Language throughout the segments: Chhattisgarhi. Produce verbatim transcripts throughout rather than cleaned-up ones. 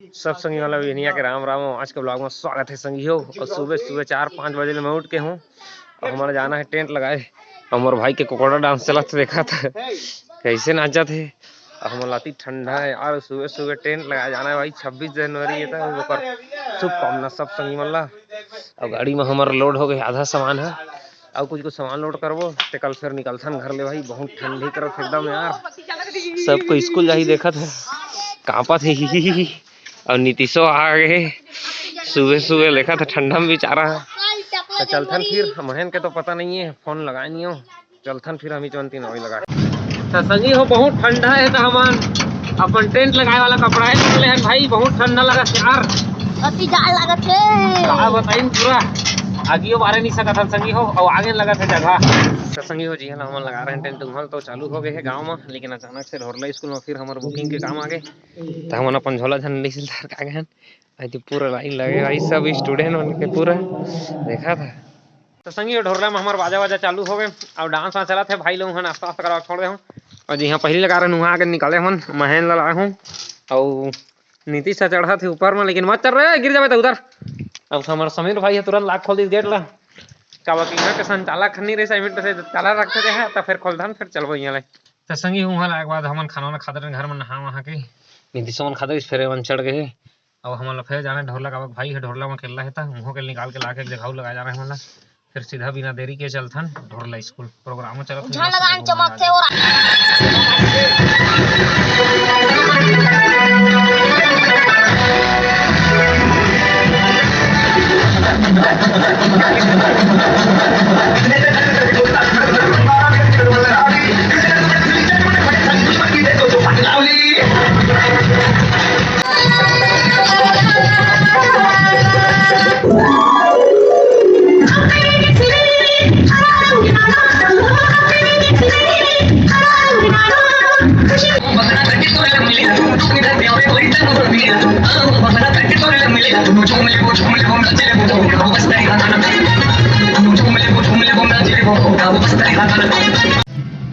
सब संगी वाला विनिया के राम राम। आज के vlog में स्वागत है संगी हो। और सुबह सुबह चार पाँच बजे ले मैं उठ के हूँ और हमारा जाना है टेंट लगाए। हमर भाई के कोकोड़ा डांस चलत देखा था, कैसे नाचत है। और हमर लाती ठंडा है यार, सुबह सुबह टेंट लगाए जाना है भाई। छब्बीस जनवरी है तो ओकर शुभकामना सब संगी मन ला। और गाड़ी में हमर लोड हो गए आधा सामान है, अउ कुछ कुछ सामान लोड करबो ते कल फिर निकलथन घर ले भाई। बहुत ठंडी करत हे एकदम यार, सब कोई स्कूल जाही देखत हे, कांपत हे। अउ नीतीशो आ गए सुबह सुबह, देखत हे ठंडा में बेचारा। तो चलथन फिर, महन के तो पता नहीं है, फोन लगाए नहीं हो, चलथन फिर हम ही चलती नवी लगा। तो संगी हो, बहुत ठंडा है तो हमन अपन टेंट लगाए वाला कपड़ा है ले हन भाई, बहुत ठंडा लगा यार। अति जाड़ लागत हे। का बताइन, पूरा आगियो बारे नहीं सकत हन संगी हो, अउ आगे लगत हे जगह। तो संगी हो जी, हमन लगा रहे हैं टेंट, उमल तो चालू हो गए है गांव में, लेकिन अचानक से ढोरला स्कूल में फिर हमर बुकिंग के काम आ गए, तो हमन अपन झोला झंडी सिलदार का गए हैं। आज तो पूरा लाइन लगे भाई, सब स्टूडेंट मन के पूरा देखा था। तो संगी हो, ढोरला में हमर बाजा वाजा चालू हो गए और डांस वांस चलत हे। भाई लोग नाश्ता वास्ता करवा छोड़ दे हूँ। और जी हाँ, पहली लगा रहे, वहाँ आके निकाले हमन, महन ला लाए हूँ। और नीतीश से चढ़त हे ऊपर में, लेकिन मत चढ़ रहे, गिर जाबे तो उधर। अब हमारा समीर भाई है, तुरंत लाख खोल दिस गेट ला। काबर कि यहाँ के संचालक नहीं रहे, समीर से ताला रखते रहे, तो फिर खोलथन, फिर चलबो यहाँ ले। तो संगी हो, वहाँ लाए के बाद हमन खाना वाना खाते रहे घर में, नहा वहाँ के। नीतीश मन खाते, फिर मन चढ़ गए। अब हमन ला फेर जाना हे ढोरला, काबर भाई हे ढोरला में अकेला हे, त उहों के निकाल के लाके एक जगह लगा जाना हे हमन ला। फिर सीधा बिना देरी के चलथन ढोरला स्कूल। प्रोग्रामो चलत हे, झन मस्त लगान घूमना चमकथे आ और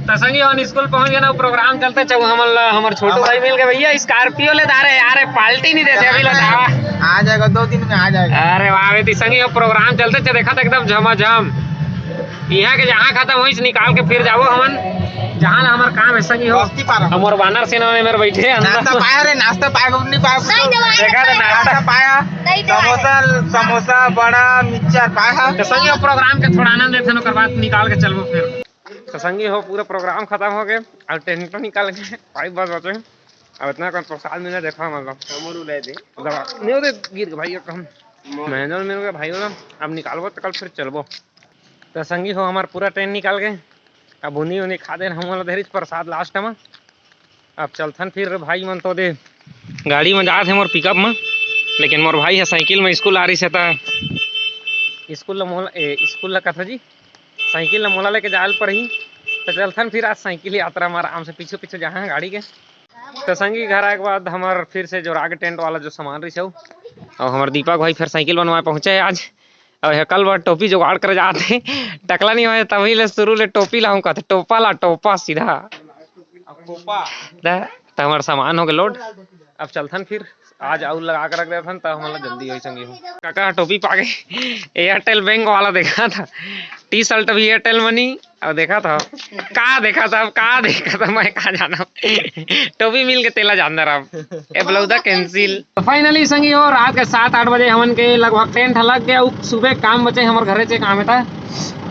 त संगी, हमन स्कूल पहुंच गए ना, प्रोग्राम चलते चौ हमन ला हमर छोटू भाई मिल गए। भैया, स्कॉर्पियो ले दारे यार, पार्टी नहीं देते अभी, बतावा। आ जाएगा, दो दिन में आ जाएगा। अरे वाह, बेटी संगी, अब प्रोग्राम चलते च-, देखा था एकदम झमाझम। यहाँ के जहाँ खत्म होइस निकाल के फिर जाबो हमन, जहाँ ला हमर काम है संगी हो। बस्ती पार। हमर वानर सेना में मेरे बैठे हैं अंदर। नाश्ता पाया रे, नाश्ता पाया, नहीं पाया। देखा था नाश्ता। नाश्ता पाया। नहीं, नहीं। समोसा, समोसा, बड़ा, मिक्सचर पाया। तो संगी, अब प्रोग्राम के थोड़ा आनंद लेथन, ओकर बाद निकाल के चलबो फिर। तो संगी हो, पूरा प्रोग्राम खत्म हो गए, अब टेंट निकाल के भाई बस बचे। अब इतना कौन प्रसाद मिला, देखा मतलब। हमर उड़ाए दे। दवा। नहीं होते गिर के भाई, कम। मोर। महंजन मिल गए भाई वाला। अब निकालबो तो कल फिर चलबो। तो संगी हो, हमार पूरा टेंट निकाल गए। अब उन्हीं उन्हीं खा देन, हम वाला देरी प्रसाद लास्ट में। अब चलथन फिर भाई मन तो दे। गाड़ी में जात हे मोर पिकअप में, लेकिन मोर भाई है साइकिल में स्कूल आ रही से, त स्कूल ला मोला, ए, स्कूल ला कथा जी, साइकिल ला मोला लेके जाए ल परही। तो चलथन फिर आज साइकिल यात्रा में आराम से पीछे पीछे जहाँ गाड़ी के। तो संगी, घर आए के बाद हमार फिर से जो राग टेंट वाला जो सामान रही से, और हमार दीपक भाई फिर साइकिल बनवाए पहुंचे है आज। और हे कल बर टोपी जुगाड़ करे जात हे, टकला नहीं होए, तभी ले शुरू ले टोपी ला हम कहते, टोपा ला टोपा सीधा। अब टोपा। त, त हमार सामान हो गए लोड। अब चलथन फिर, आज आउर लगा के रख देथन, त हमन ला जल्दी होई संगी हो। काका टोपी पा गए, एयरटेल बैंक वाला देखा था, टी शर्ट भी एयरटेल मनी, अब देखा था, का देखा था, अब का देखा था, मैं का जाना। टोपी मिल के तेला जानदार अब। ए ब्लाउज दा cancel। तो finally संगी हो, रात के सात आठ बजे हमन के लगभग टेंट लग गया। उ सुबह काम बचे, हमर घरे से काम था।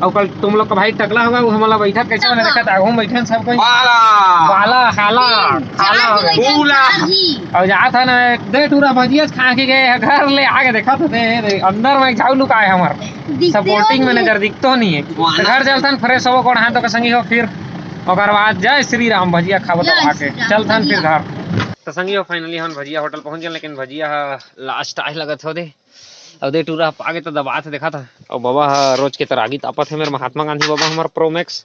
और कल तुम लोग का भाई टकला होगा, वो हमला बैठा कैसे मैंने देखा था, हम बैठे हैं सब कोई। बाला। बाला, हाला, हाला हो गया। बूला। और जहाँ था ना, दे टूरा भजिया खा के गए हैं, घर ले आके देखा था, दे, दे, अंदर में एक झाऊ लुकाए हमार। Supporting manager दिखतो नहीं है। तो घर चलथन, fresh होबो, गोड़ हाथ धो के संगी हो, फिर ओकर बाद जय श्री राम, भजिया खाबो जय दबा के। श्री राम, चलथन फिर भजिया। घर। तो संगी हो, finally हम भजिया होटल पहुंच गए, लेकिन भजिया ह last आए लगत हो दे। अब दे टूरा आगे तो दबात देखा था। और बाबा ह रोज के तरह आगी तापत है मेरे महात्मा गांधी बाबा, हमार Pro Max।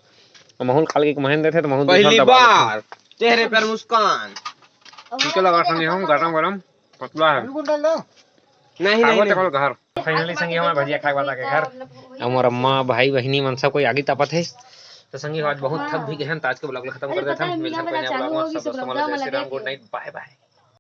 और महूल खाल के एक महीन देथे तो महूल पहली बार चेहरे पर मुस्कान। ठीक है, लगा संगी हम गरम गरम पतला है। नहीं, नहीं, खाबो नहीं। तो कल घर। Finally संगी हमारे भजिया खाए वाला के घर। हमार अम्मा, भाई, बहिनी मन सब कोई आगी तापत है। तो संगी आज बहुत थक भी गए हैं, तो आज के vlog ला खत्म कर देते हैं। मिलते हैं नया vlog में। सब दोस्तों मन ला जय Shri Ram, good night, bye bye।